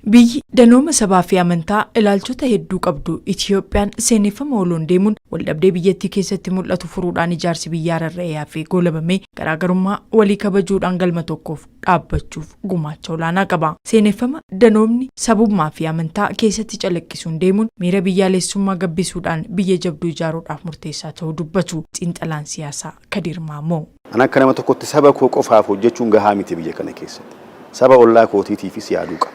Biyyi danooma sabaa fi amantaa ilaalchota hedduu qabdu Itiyoophiyaan seeneffama waloon deemuun waldhabdee biyyattii keessatti mul'atu furuudhaan ijaarsi biyyaa rarra'ee hafe goolabamee garaagarummaa walii kabajuudhaan galma tokkoof dhaabbachuuf gumaacha olaanaa qaba. Seeneffama danoomni sabummaa fi amantaa keessatti calaqqisuun deemuun miira biyyaalessummaa gabbisuudhaan biyya jabduu ijaaruudhaaf murteessaa ta'uu dubbatu xiinxalaan siyaasaa Kadiir Maammoo. An akka nama tokkotti saba koo qofaaf hojjechuun gahaa miti biyya kana keessatti. Saba ollaa kootiitiifis yaaduu qaba.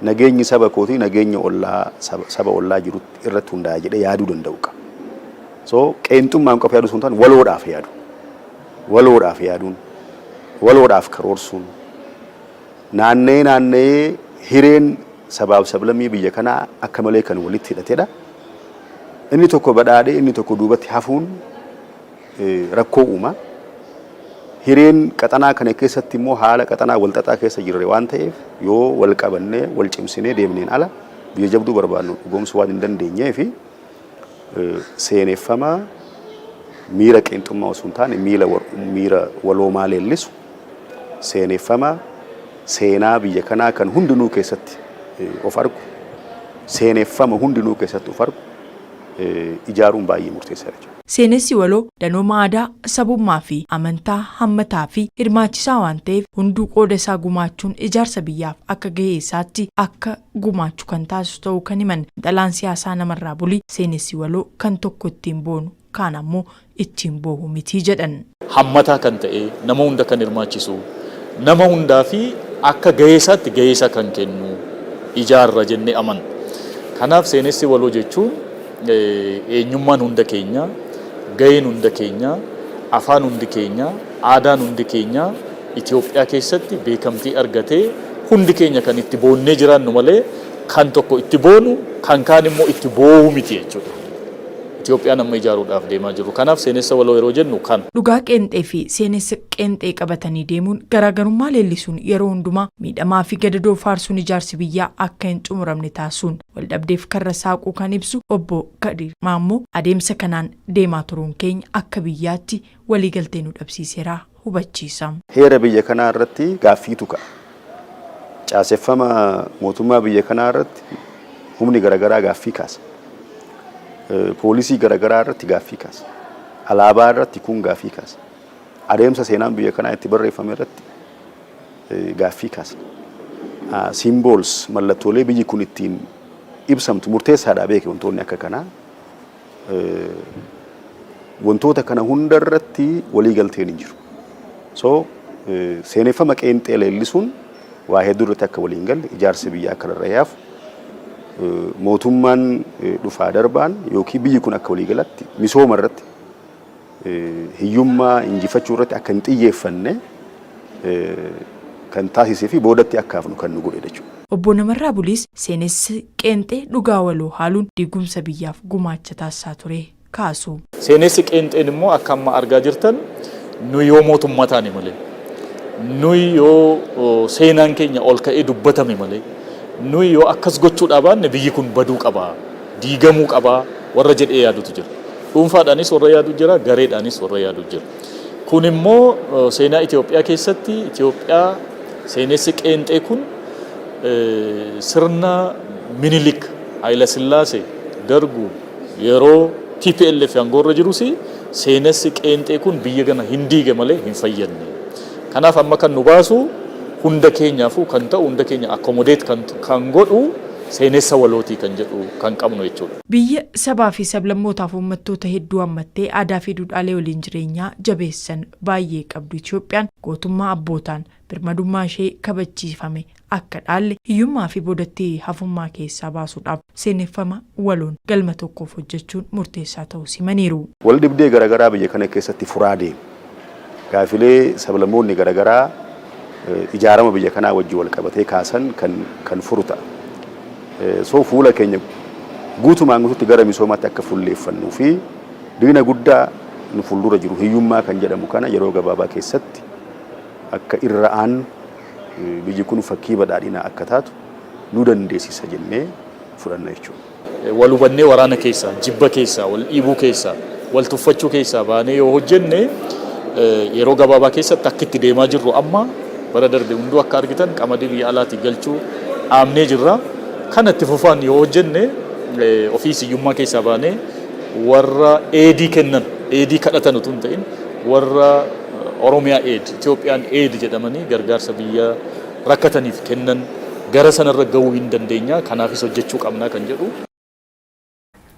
Nageenyi saba kootii nageenya ollaa saba ollaa jiru irratti hundaa'a jedhee yaaduu danda'u qaba. So qeenxummaan qofa yaaduu osoo hin taane waloodhaaf yaadu. Waloodhaaf yaaduun, waloodhaaf karoorsuun, naanna'ee naanna'ee hireen sabaaf sablammii biyya kanaa akka malee kan walitti hidhatedha. Inni tokko badhaadhee inni tokko duubatti hafuun rakkoo uuma. Hireen qaxanaa kana keessatti immoo haala qaxanaa walxaxaa keessa jirre waan ta'eef yoo wal qabannee wal cimsinee deemneen ala biyya jabduu barbaadnu dhugoomsuu waan hin dandeenyee fi seeneffama miira qeenxummaa osoo hin taane miira waloomaa leellisu seeneffama seenaa biyya kanaa kan hundinuu keessatti of argu seeneffama hundinuu keessatti of argu ijaaruun baay'ee murteessaadha jechuudha. Seenessi waloo danooma aadaa, sabummaa fi amantaa hammataa fi hirmaachisaa waan ta'eef hunduu qooda isaa gumaachuun ijaarsa biyyaaf akka gahee isaatti akka gumaachu kan taasisu ta'uu kan himan xiinxalaan siyaasaa Namarraa Bulii, seenessi waloo kan tokko ittiin boonu kaan ammoo ittiin boohu miti jedhan. Hammataa kan ta'e, nama hunda kan hirmaachisu, nama hundaa fi akka gahee isaatti gahee isaa kan kennu ijaarra jennee amanna. Kanaaf seenessi waloo jechuun eenyummaan hunda keenyaa, gaheen hunda keenyaa, afaan hundi keenyaa, aadaan hundi keenyaa Itoophiyaa keessatti beekamtii argatee hundi keenya kan itti boonnee jiraannu malee kan tokko itti boonu kan kaan immoo itti boohu miti jechuudha. Itoophiyaan amma ijaaruudhaaf deemaa jirru. Kanaaf seenessa waloo yeroo jennu kana. Dhugaa qeenxee fi seenessa qeenxee qabatanii deemuun garaagarummaa leellisuun yeroo hundumaa miidhamaa fi gadadoo faarsuun ijaarsi biyyaa akka hin xumuramne taasisuun waldhabdeef karra saaquu kan ibsu Obbo Kadiir Maammoo, adeemsa kanaan deemaa turuun keenya akka biyyaatti waliigaltee nu dhabsiiseera hubachiisa. Heera biyya kanaa irratti gaaffiitu ka'a. Caaseffama mootummaa biyya kanaa irratti humni garagaraa gaaffii kaasa. Poolisii garagaraa irratti gaaffii kaasa. Alaabaa irratti kun gaaffii kaasa. Adeemsa seenaan biyya kanaa itti barreeffame irratti gaaffii kaasa. Symbols, mallattoolee biyyi kun ittiin ibsamtu murteessaadha beeke wantoonni akka kanaa. Wantoota kana hunda irratti walii galteen hin jiru. So seeneffama qeenxee leellisuun waa hedduu irratti akka walii hin galle, ijaarsi biyyaa akka rarra'eef, mootummaan dhufaa darbaan yookiin biyyi kun akka waliigalatti misooma irratti, hiyyummaa injifachuu irratti akka hin xiyyeeffanne kan taasisee fi boodatti akka hafnu kan nu godhe jechuudha. Obbo Namarraa Buliis seenessi qeenxee dhugaa waloo haaluun diigumsa biyyaaf gumaacha taasisaa ture kaasu. Seenessi qeenxeen immoo akka amma argaa jirtan nuyi yoo mootummaa taane malee, nuyi yoo seenaan keenya ol ka'ee dubbatame malee, nuyi yoo akkas gochuudhaa baanne biyyi kun baduu qaba, diigamuu qaba warra jedhee yaadutu jira. Dhuunfaadhaanis warra yaadu jira, gareedhaanis warra yaadu jira. Kun immoo seenaa Itoophiyaa keessatti Itoophiyaa seenessi qeenxee kun sirna Minilik, Hayilasillaasee, Dargu yeroo TPLF aangoorra jirus seenessi qeenxee kun biyya kana hin diige malee hin fayyadne. Kanaaf amma kan nu baasu, hunda keenyaafuu kan ta'u, hunda keenya accommodate kan godhu seenessa walootii kan jedhu kan qabnu jechuudha. Biyya sabaa fi sablammootaaf uummattoota hedduu hammattee aadaa fi duudhaalee waliin jireenyaa jabeessan baay'ee qabdu Itiyoophiyaan gootummaa abbootaan birmadummaa ishee kabachiifame akka dhaalle hiyyummaa fi boodatti hafummaa keessaa baasuudhaaf seeneffama waloon galma tokkoof hojjechuun murteessaa ta'uus himaniiru. Waldhibdee garagaraa biyya kana keessatti furaa deema. Gaafilee sablammoonni garagaraa ijaarama biyya kanaa wajjin walqabatee kaasan kan furu ta'a. So fuula keenya guutumaan guututti gara misoomaatti akka fulleeffannuu fi diina guddaa nu fuuldura jiru hiyyummaa kan jedhamu kana yeroo gabaabaa keessatti akka irra aannu, biyyi kun fakkii badhaadhinaa akka taatu nu dandeessisa jennee fudhanna jechuudha. Wal hubannee waraana keessaa, jibba keessaa, wal dhiibuu keessaa, wal tuffachuu keessaa baanee yoo hojjenne yeroo gabaabaa keessatti akka itti deemaa jirru amma bara darbe hunduu akka argitan qamadii biyya alaatii galchuu Dhaabnee jirra. Kana itti fufaan yoo hojjenne, ofiis hiyyummaa keessaa baanee warra aid kennan, aid kadhatan utuu hin ta'in, warra Oromiyaa Aid, Itoophiyaan Aid jedhamanii gargaarsa biyya rakkataniif kennan gara sanarra gahuu hin dandeenya. Kanaafis hojjechuu qabna kan jedhu.